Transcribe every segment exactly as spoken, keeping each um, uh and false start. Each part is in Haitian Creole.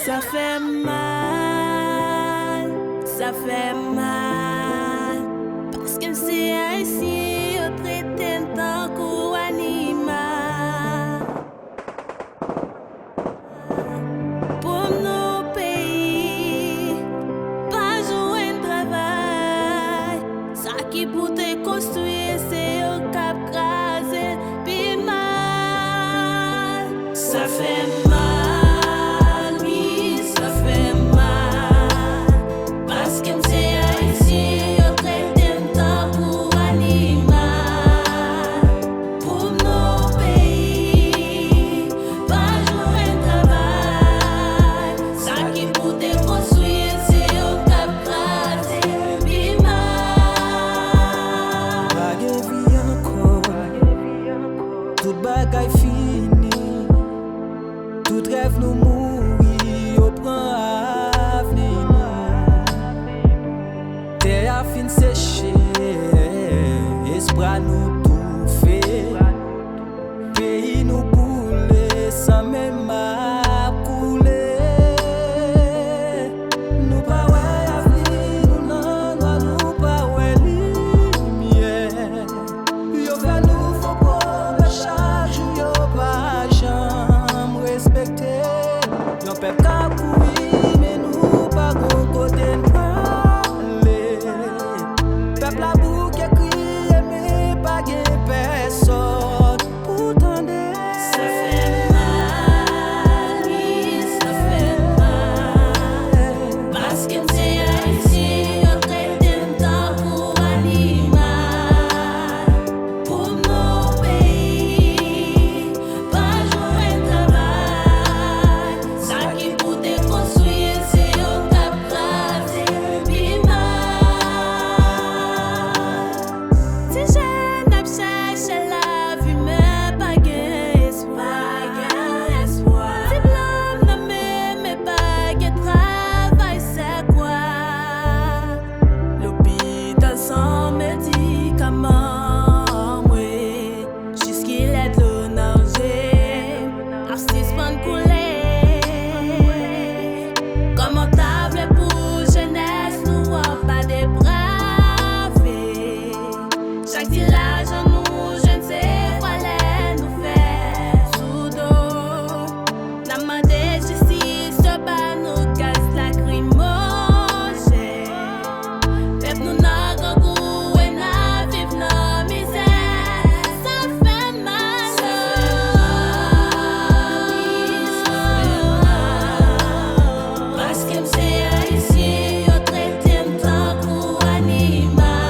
Sa fè m mal, sa fè m mal. Paske m se ayisyen, yo trete m tankou animal. Pou nou peyi pa jwenn travay, sa ki pou te konstwi, se yo k ap kraze l pi mal. Sa fè m mal, wi, sa fè m mal. Paske m se ayisyen, yo trete m tankou animal. Pou nou peyi pa jwenn travay, sa ki pou te konstwi, se yo k ap kraze l pi mal. Pa gen vi ankò, tout bagay fini. Tout rèv nou mouri, yo pran avni nou. Tè a fin seche, espwa nou toufe. Peyi nou boule, san menm ap koule. Nou pa wè avni nou nan nwa, nou pa wè limyè. Yo fè nou fo pwomès chak jou, yo pa janm respekte. Yon pèp k ap kouri, men nou pa gon kote n prale. Pèp la bouke kriye, men pa gen pèsòn pou tande. Sa fè m mal, wi, sa fè m mal. Paske m se ayisyen, yo trete m tankou animal. Pou nou peyi pa jwenn travay, sa ki pou te konstwi, se yo k ap kraze l pi mal. Ti jèn ap chèche lavi, men pa gen espwa. Diplòm nan men, men pa gen travay, se kwa? Lopital san medikaman, mwen. Jiskilè dlo nan je m ap sispann koule. Kòman w ta vle pou jenès nou an pa deprave? Chak ti lajan nou jwenn se vòlè nou fè sou do. N ap mande jistis, yo ba nou gaz lakrimojèn. Pèp nou nan grangou e n ap viv nan mizè. Sa fè m mal, sa fè m mal, wi, sa fè m mal. Paske m se ayisyen, yo trete m tankou animal.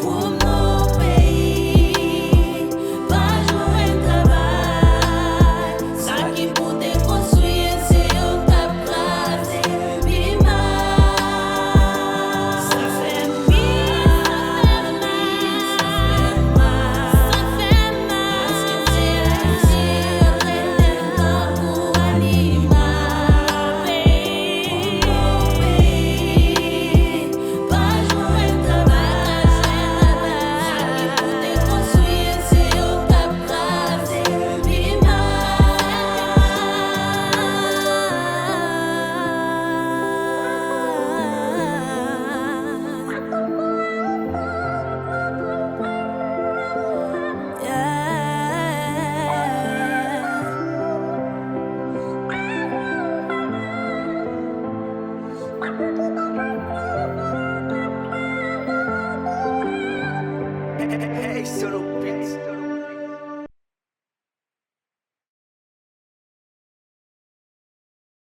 Pou nou peyi pa jwenn travay, sa ki pou te konstwi, se yo k ap kraze l pi mal. Sa fè m mal, sa fè m mal, sa fè m mal. Paske m se ayisyen, yo trete m tankou animal. Pou nou peyi pa jwenn travay, sa ki pou te konstwi, se yo k ap kraze l pi mal. Yeah. Hey, Solo Beats.